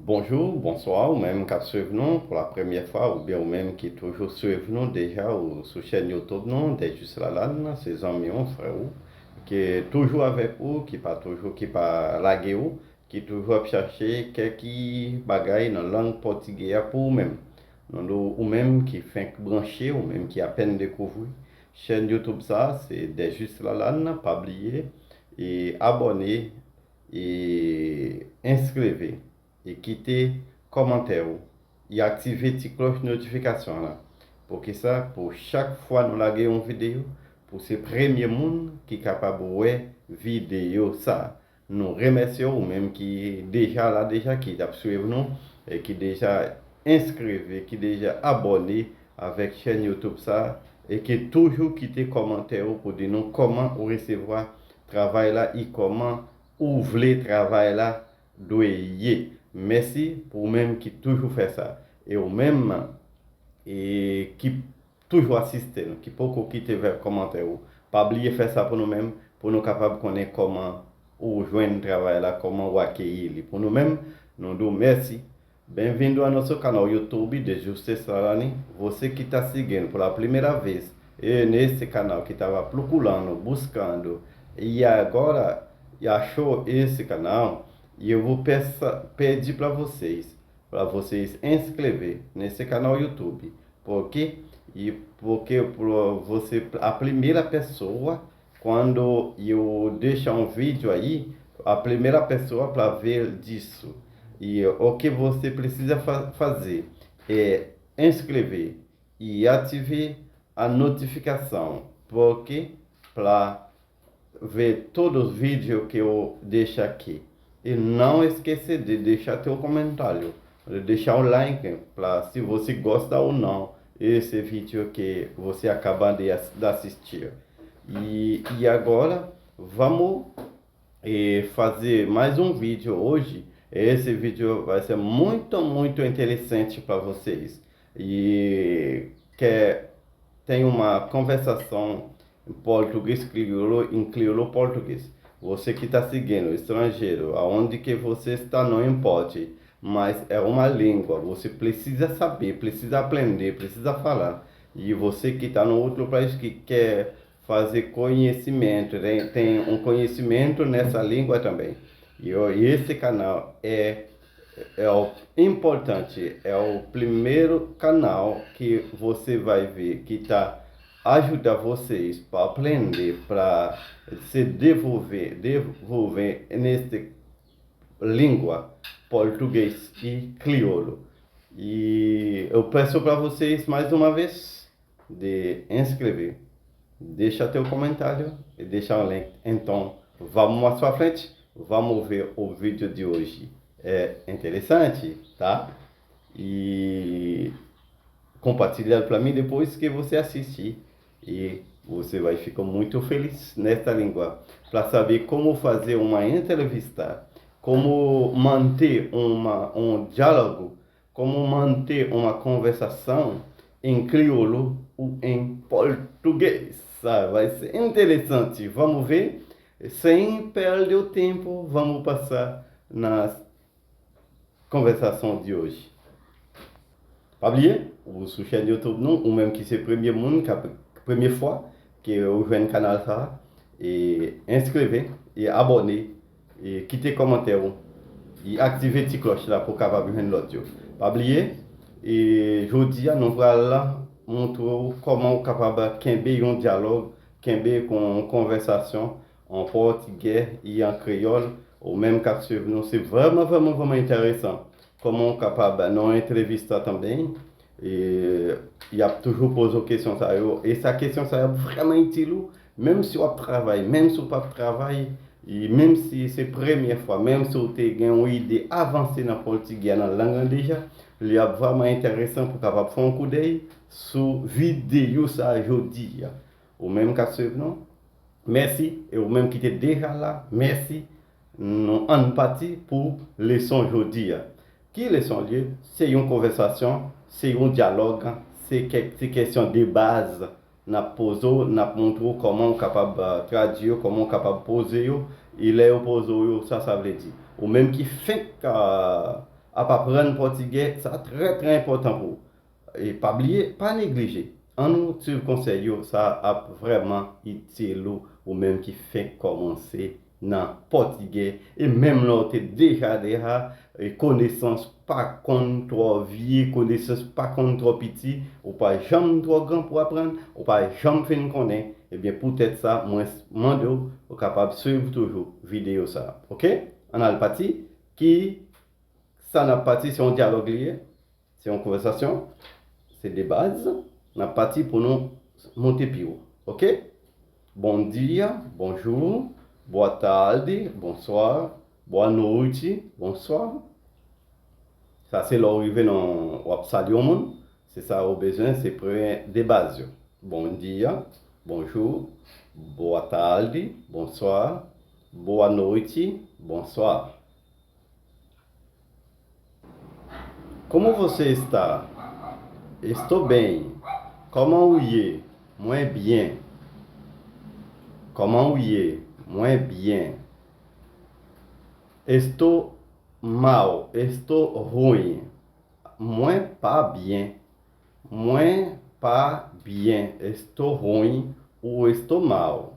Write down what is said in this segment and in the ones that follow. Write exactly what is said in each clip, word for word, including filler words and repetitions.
Bonjou, bonswa, ou menm k ap swiv nou pou la premyè fwa, oubyen ou menm ki toujou swiv nou deja ou sou chèn YouTube nou, Dejis Lalann, se zanmi w, frè w, ki toujou avèk ou, ki pa toujou, ki pa lage w, ki toujou ap chache kèk bagay nan lang pòtigè a pou ou menm. Nou di w, ou menm ki fenk branche, ou menm ki apèn dekouvri chèn YouTube sa, se Dejis Lalann, pa bliye e abòne e enskreve e kite kòmantè w e aktive ti klòch notifikasyon an. Poukisa? Pou chak fwa nou lage yon videyo, pou se premye moun ki kapab wè videyo sa. Nou remèsye w, ou menm ki deja la deja, ki t ap swiv nou, e ki deja enskreve, ki deja abòne avèk chèn YouTube sa, e ki toujou kite kòmantè w pou di nou kòman ou resevwa travay la, e kòman ou vle travay la dwe ye. Mèsi pou ou menm ki toujou fè sa. E ou menm e ki toujou asiste nou, ki poko kite vè kòmantè ou, pa bliye fè sa pou nou menm, pou nou kapab konnen kòman ou jwenn travay la, kòman ou akeyi li. Pou nou menm, nou di w mèsi. Bem-vindo ao nosso canal YouTube de Justiça Lalani. Você que está seguindo pela primeira vez e nesse canal que estava procurando, buscando e agora achou esse canal, e eu vou peça, pedir para vocês, para vocês inscrever nesse canal YouTube, porque e porque você a primeira pessoa quando eu deixar um vídeo aí, a primeira pessoa para ver disso. E o que você precisa fa fazer é inscrever e ative a notificação, porque para ver todos os vídeos que eu deixo aqui. E não esquecer de deixar teu comentário, de deixar o like para se você gosta ou não esse vídeo que você acaba de assistir. E, e agora vamos e fazer mais um vídeo hoje. Esse vídeo vai ser muito, muito interessante para vocês. E que tem uma conversação em português crioulo, em crioulo português. Você que está seguindo, estrangeiro, aonde que você está, não importa. Mas é uma língua, você precisa saber, precisa aprender, precisa falar. E você que está no outro país que quer fazer conhecimento, tem, tem um conhecimento nessa língua também. E esse canal é, é o importante, é o primeiro canal que você vai ver que está ajudar vocês para aprender, para se desenvolver, desenvolver neste língua português e crioulo. E eu peço para vocês mais uma vez de inscrever, deixar teu comentário e deixar o link. Então, vamos mais para frente, vamos ver o vídeo de hoje. É interessante, tá? E compartilhar para mim depois que você assistir. E você vai ficar muito feliz nesta língua para saber como fazer uma entrevista, como manter uma, um diálogo, como manter uma conversação em crioulo ou em português. Ah, vai ser interessante. Vamos ver, sem perder o tempo, vamos passar nas conversação de hoje. Pa bliye, ou sou chèn YouTube nou, ou menm ki se premye moun, k ap, premye fwa ke ou jwenn kanal sa, e enskreve, e abòne, e kite kòmantè ou, e aktive ti klòch la pou w kapab jwenn lòt yo. Pa bliye, e jodi a nou pral montre w kòman ou kapab kenbe yon dyalòg, kenbe yon konvèsasyon an pòtigè e an kreyòl, ou menm k ap swiv nou, se vrèman, vrèman, vrèman enteresan. Kòman ou kapab, nan yon entrevista tanben, e, y ap toujou poze w kesyon sa yo, e sa kesyon sa yo ap vrèman itil ou, menm si w ap travay, menm si w p ap travay, e menm si se premyè fwa, menm si w te gen yon ide avanse nan pòtigè a, nan lang lan deja, li ap vrèman enteresan pou w kapab fè yon koudèy sou videyo sa a jodi a. Ou menm k ap swiv nou, mèsi. E ou menm ki te deja la, mèsi. Nou ann pati pou leson jodi a. Ki leson l ye? Se yon konvèsasyon, se yon dyalòg, se kèk ti kesyon de baz n ap poze w, n ap montre w kòman w kapab, a, tradui yo, kòman w kapab poze yo. E lè yo poze w yo, sa sa vle di? Ou menm ki fenk, a, ap aprann pòtigè, sa trè, trè enpòtan pou ou. E pa bliye, pa neglije. Ann nou swiv konsèy yo, sa ap vrèman itil ou, ou menm ki fenk kòmanse nan pòtigè. E menm lè w te deja, deja, e konesans pa konn twò vye, konesans pa konn twò piti, ou pa janm twò gran pou aprann, ou pa janm fin konnen, ebyen, poutèt sa, mwen mande w, ou kapab swiv toujou videyo sa a. Oke? Ann al pati, ki sa n ap pati, se yon dyalòg li ye, se yon konvèsasyon, se de baz. N ap pati pou nou monte pi wo. Oke? Bom dia, bonjour, boa tarde, bonsoir, boa noite, bonsoir. Sa se lè w rive nan, w ap salye yon moun. Se sa ou bezwen, se premye de baz yo. Bom dia, bonjour, boa tarde, bonsoir, boa noite, bonsoir. Como você está? Estou bem. Kòman ou ye? Mwen byen. Kòman ou ye? Mwen byen. Estou mal. Estou ruim. Mwen pa byen. Mwen pa byen. Estou ruim ou estou mal.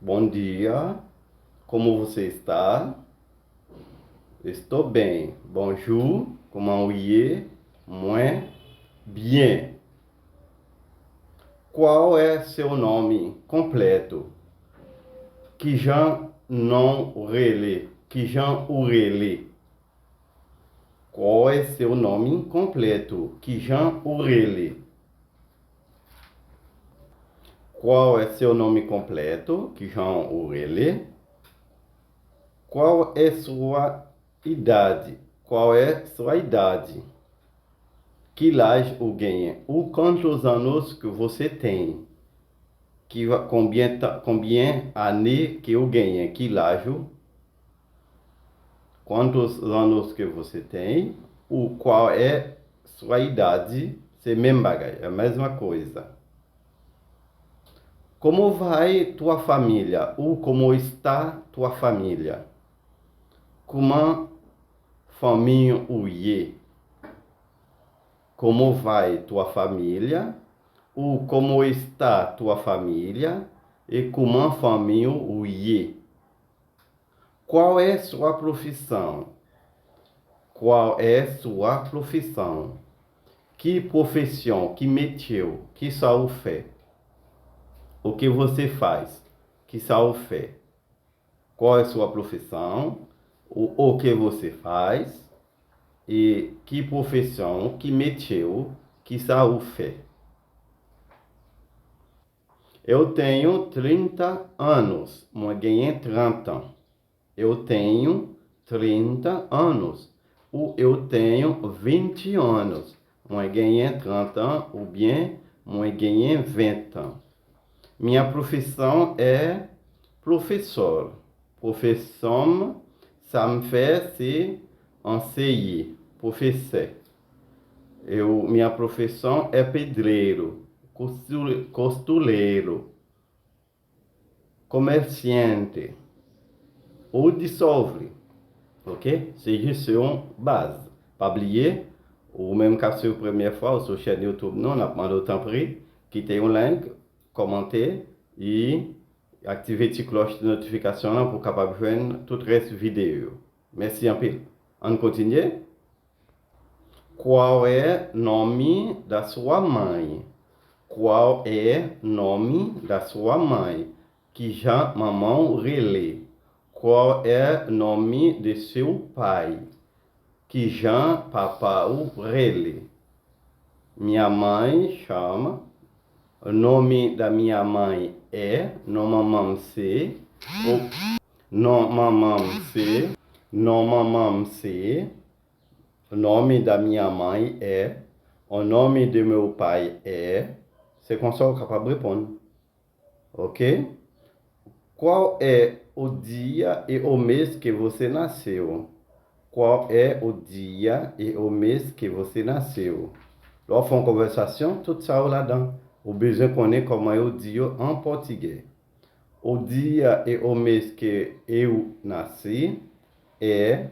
Bom dia. Como você está? Estou bem. Bonjour. Kòman ou ye? Mwen byen. Qual é seu nome completo? Kijan non ou rele? Kijan ou rele? Qual é seu nome completo? Kijan ou rele? Qual é seu nome completo? Kijan ou rele? Qual é sua idade? Qual é sua idade? Ki laj ou genyen? Ou quantos anos que você tem? Ki va, konbyen tan, konbyen ane ke ou genyen? Ki laj ou? Quantos anos que você tem? Ou qual é sua idade? Se menm bagay, é a mesma coisa. Como vai tua família? Ou como está tua família? Kòman fanmi ou ye? Como vai tua família? Ou como está tua família? E kòman fanmi ou ye? Qual é sua profissão? Qual é sua profissão? Que profissão, que métier, que ça ou fait? O que você faz? Que ça ou fait? Qual é sua profissão? O, o que você faz? E que profissão, que métier, que ça ou fait? Eu tenho trinta anos. Mwen genyen trant an. Eu tenho trinta anos. Ou eu tenho vinte anos. Mwen genyen trant an oubyen mwen genyen ven an. Minha profissão é professor. Pwofesyon m, sa m fè, se anseye, pwofesè. Eu, minha profissão é pedreiro, costu-, costureiro, comerciante, ou dissolve. Ok? Se jis yon baz. Pa bliye, ou menm k ap swiv premyè fwa, ou sou chèn YouTube nou, n ap mande w tanpri, kite yon like, kòmante, e aktive ti klòch notifikasyon an pou w kapab jwenn tout rès videyo yo. Mèsi anpil. Ann kontinye. Qual é nome da sua mãe? Qual é nome da sua mãe? Kijan manman w rele? Qual é nome de seu pai? Kijan papa w rele? Minha mãe chama. O nome da minha mãe é. Non manman m se. O, non manman m se. Non manman m se. O nome da minha mãe é. O nome do meu pai é. Se konsa w kapab reponn. Ok? Qual é o dia e o mês que você nasceu? Qual é o dia e o mês que você nasceu? Lè w fè yon konvèsasyon, tout sa yo ladan. Ou bezwen konnen kòman yo di yo an pòtigè. O dia e o mês que eu nasci é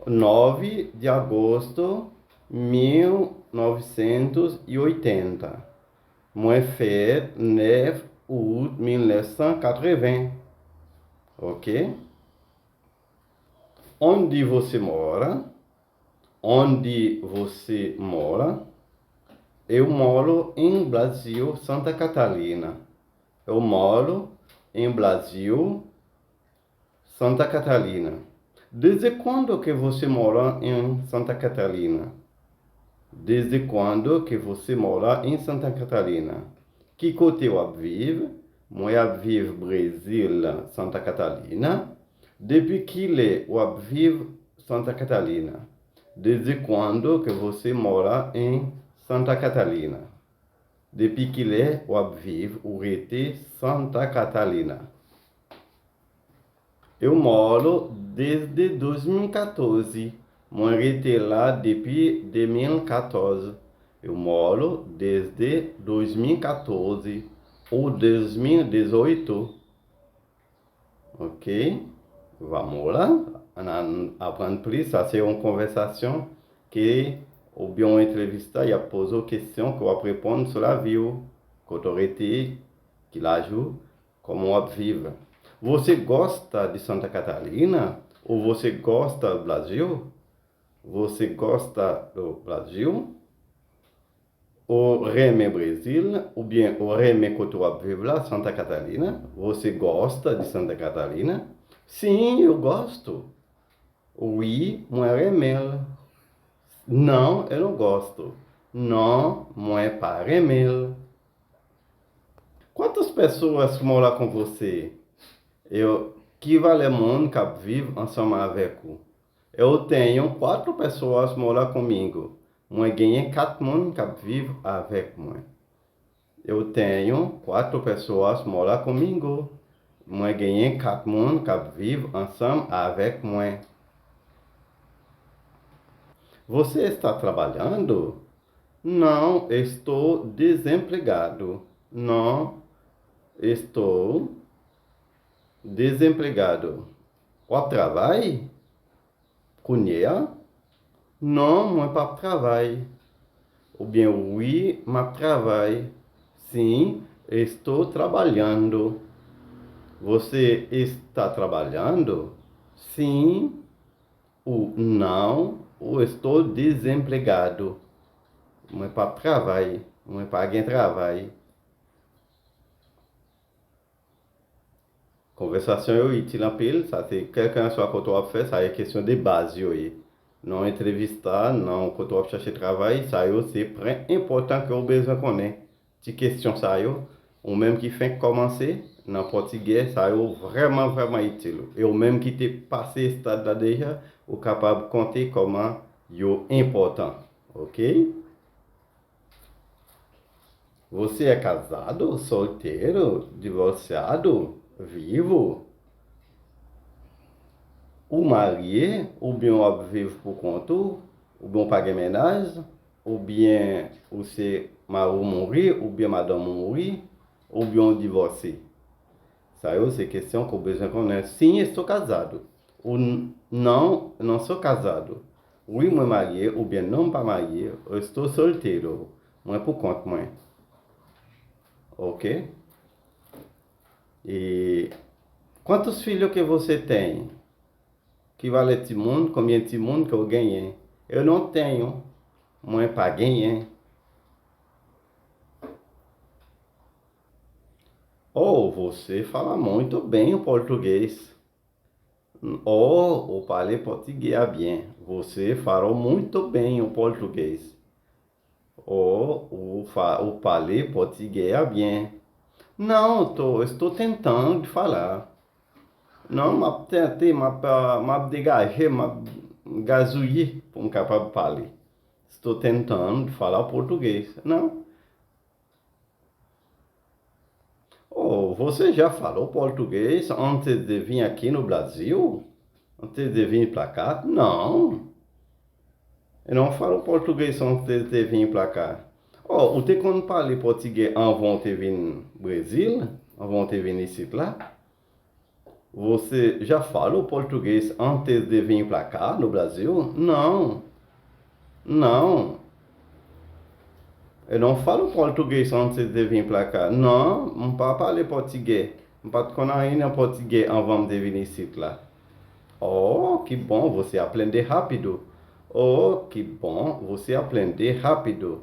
nove de agosto mil novecentos e oitenta. Mwen fèt nèf out mil nèf san katreven. Ok? Onde você mora? Onde você mora? Eu moro em Brasil, Santa Catarina. Eu moro em Brasil, Santa Catarina. Desde quando que você mora em Santa Catarina? Desde quando que você mora em Santa Catarina? Ki kote w ap viv? Mwen ap viv Brezil, Santa Catarina. Depi kilè w ap viv Santa Catarina? Desde quando que você mora em Santa Catarina? Depi kilè w ap viv ou rete Santa Catarina? Eu moro desde dois mil e catorze. Mwen rete la depi de mil katòz. Eu moro desde dois mil e catorze ou dois mil e dezoito. Ok? Vamos lá. Ann aprann plis. Sa se yon konvèsasyon ke, oubyen yon entrevista, y ap poze w kesyon ke w ap reponn sou lavi w, kote w rete, ki laj ou, kòman w ap viv. Você gosta de Santa Catarina? Ou você gosta do Brasil? Você gosta do Brasil? Ou renmen Brezil, oubyen ou renmen kote w ap viv la, Santa Catarina? Você gosta de Santa Catarina? Sim, eu gosto. Wi, mwen renmen l. Não, eu não gosto. Non, mwen pa renmen l. Quantas pessoas moram com você? Eu, ki valè moun k ap viv ansanm avèk ou? Eu tenho quatro pessoas moram comigo. Mwen genyen kat moun k ap viv avèk mwen. Eu tenho quatro pessoas moram comigo. Mwen genyen kat moun k ap viv ansanm avèk mwen. Você está trabalhando? Não, estou desempregado. Não, estou desempregado. W ap travay? Kounye a? Non, mwen p ap travay. Oubyen wi, m ap travay. Sim, estou trabalhando. Você está trabalhando? Sim, ou não, ou estou desempregado. Mwen p ap travay. Mwen pa gen travay. Konvèsasyon yo itil anpil, sa se kèlkanswa kote w ap fè, sa e kesyon de baz yo ye. Nan yon entrevista, nan yon kote w ap chache travay, sa yo se pwen enpòtan ke w bezwen konnen. Ti kesyon sa yo, ou menm ki fenk kòmanse nan pòtigè, sa yo vrèman, vrèman itil ou. E ou menm ki te pase estad la deja, ou kapab konte kòman yo enpòtan. Ok? Você é casado, solteiro, divorciado, vivo? Ou marye, oubyen w ap viv pou kont ou, oubyen w pa gen mennaj, oubyen ou se mari w mouri, oubyen madanm ou mouri, oubyen w divòse. Sa yo se kesyon ke w bezwen konnen. Sim, estou casado. Ou n-, não, não sou casado. Wi, mwen marye, oubyen non, m pa marye, eu estou solteiro. Mwen pou kont mwen. Ok? E quantos filhos que você tem? Ki valè timoun, konbyen timoun ke w genyen? Eu não tenho. Mwen pa genyen. Oh, você fala muito bem o português. Oh, ou pale pòtigè a byen. Você falou muito bem o português. Oh, ou, fa, ou pale pòtigè a byen. Não, tô, estou tentando falar. Non, m ap tante, m ap, ah, m ap degaje, m ap gazouye pou m kapab pale. Estou tentando falar português. Não. Oh, você já falou português antes de vir aqui no Brasil? Antes de vir pra cá? Não. Eu não falo português antes de vir pra cá. Oh, ou te konn pale pòtigè anvan w te vin Brezil? Anvan w te vin isit la? Você já falou português antes de vir pra cá, no Brasil? Não. Não. Eu não falo português antes de vir pra cá. Não, m pa pale pòtigè. M pa t konn anyen nan pòtigè anvan m te vin isit la. Oh, que bom, você aprende rápido. Oh, que bom, você aprende rápido.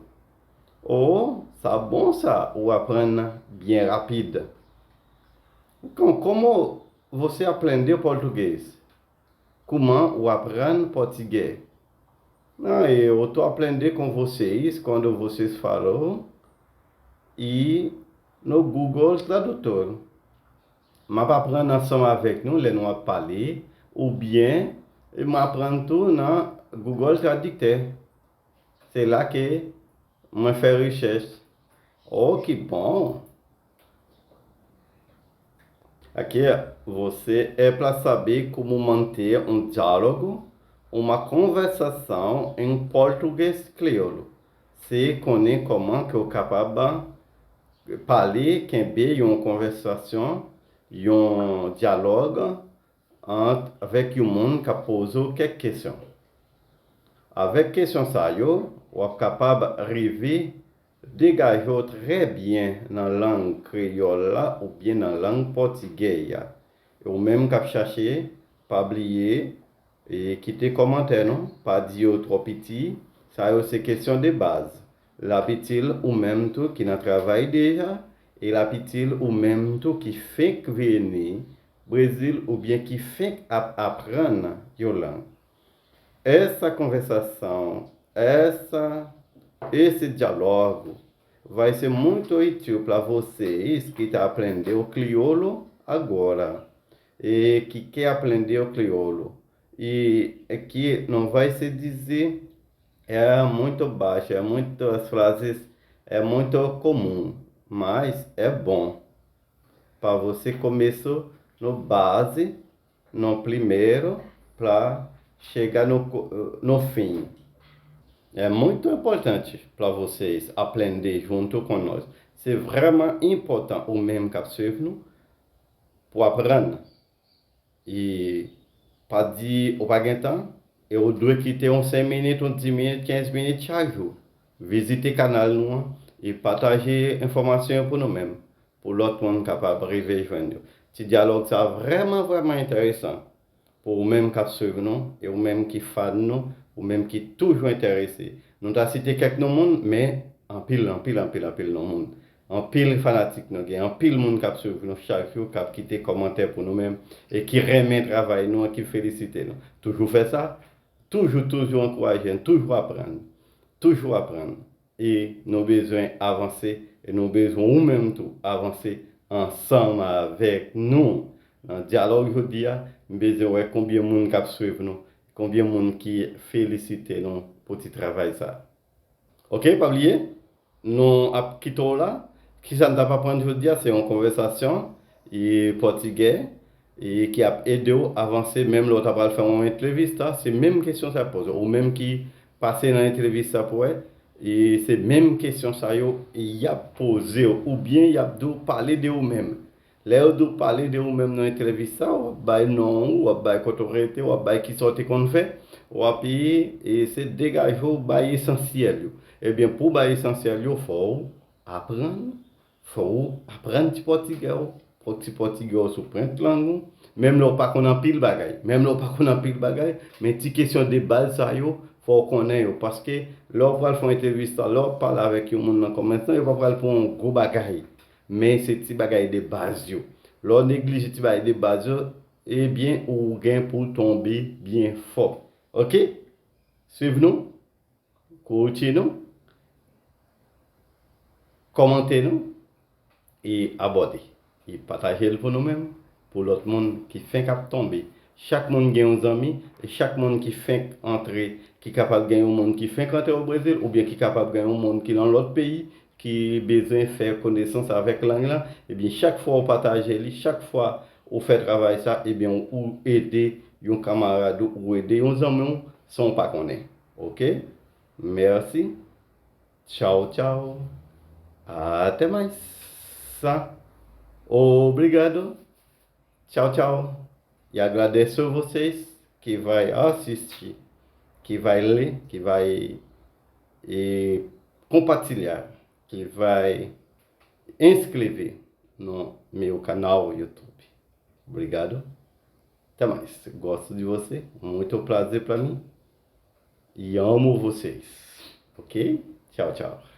Oh, sa bon sa, ou aprann byen rapid. Con- Como você aprendeu português? Kouman ou aprann pòtigè? Ah, eu tô aprender com vocês quando vocês falam e no Google Tradutor. M ap aprann ansanm avèk nou lè nou ap pale, oubyen m aprann tou nan Google Traducteur. Se la ke mwen fè rechèch. Oh, que bom! Aqui, você é para saber como manter um diálogo, uma conversação em português crioulo. Se konnen kòman ke w kapab pale, kenbe yon konvèsasyon, yon dyalòg ant, avèk yon moun k ap poze w kèk kesyon. Avèk kesyon sa yo, w ap kapab rive degaje w trè byen nan lang kreyòl la oubyen nan lang pòtigè a. E ou menm k ap chache, pa bliye, e kite kòmantè nou, pa di yo twò piti. Sa yo se kesyon de baz. L ap itil ou menm tou ki nan travay deja, e l ap itil ou menm tou ki fenk vini Brezil oubyen ki fenk ap aprann yon lang. Essa conversação, essa, esse diálogo vai ser muito útil para vocês que tá aprendendo o crioulo agora e que quer aprender o crioulo e que não vai se dizer é muito baixo, é muito, as frases é muito comum, mas é bom para você começar no base, no primeiro, para chegar no, co- no fim. É muito importante para vocês aprender junto com nós. Se vrèman enpòtan ou menm k ap swiv nou pou aprann. E pa di ou pa gen tan, e ou dwe kite yon senk minit, yon dis minit, kenz minit chak jou. Vizite kanal nou an e pataje enfòmasyon yo pou nou menm, pou lòt moun kapab rive jwenn yo. Ti dyalòg sa vrèman, vrèman enteresan pou ou menm k ap swiv nou, e ou menm ki fan nou, ou menm ki toujou enterese. Nou ta site kèk non moun, men anpil, anpil, anpil, anpil non moun. Anpil fanatik nou gen, anpil moun k ap swiv nou chak jou, k ap kite kòmantè pou nou menm, e ki renmen travay nou an, ki felisite nou. Toujou fè sa, toujou, toujou ankouraje n, toujou aprann, toujou aprann. E nou bezwen avanse, e nou bezwen ou menm tou avanse ansanm avèk nou. Nan dyalòg jodi a, m bezwen wè konbyen moun k ap swiv nou, konbyen moun ki felisite nou pou ti travay sa. Ok, pa bliye, nou ap kite w la. Kisa n t ap aprann jodi a? Se yon konvèsasyon e pòtigè e ki ap ede w avanse, menm lè w ta pral fè yon entrevista, se menm kesyon sa y ap poze w. Ou menm ki pase nan entrevista pou wè, e se menm kesyon sa yo y ap poze w, oubyen y ap di w pale de ou menm. Lè yo di w pale de ou menm nan entrevista, w ap bay non ou, w ap bay kote w rete, w ap bay kisa w te konn fè, w ap e se degaje w bay esansyèl yo. Ebyen, pou w bay esansyèl yo, fò w aprann, fò w aprann ti pòtigè w, fò ti pòtigè w sou pwent lang ou, menm lè w pa konn anpil bagay, menm lè w pa konn anpil bagay, men ti kesyon de baz sa yo, fò w konnen yo, paske lè w pral fè yon entrevista, lè w ap pale avèk yon moun nan kòmansman, yo pa pral pou yon gwo bagay, men se ti bagay de baz yo. Lè w neglije ti bagay de baz yo, ebyen, ou gen pou w tonbe byen fò. Ok? Swiv nou, koute nou, kòmante nou, e abòne. E pataje l pou nou menm, pou lòt moun ki fenk ap tonbe. Chak moun gen yon zanmi, e chak moun ki fenk antre, ki kapab gen yon moun ki fenk antre o Brezil, oubyen ki kapab gen yon moun ki nan lòt peyi, ki bezwen fè konesans avèk lang lan, ebyen, chak fwa w pataje li, chak fwa ou fè travay sa, ebyen, ou ede yon kamarad ou, ou ede yon zanmi w, san w pa konnen. Ok? Mèsi. Tchau, tchau. Até mais. Obrigado. Tchau, tchau. E agradeço vocês que vai assistir, que vai ler, que vai eh, compartilhar, que vai inscrever no meu canal YouTube. Obrigado. Até mais. Gosto de você. Muito prazer para mim. E amo vocês. Ok? Tchau, tchau.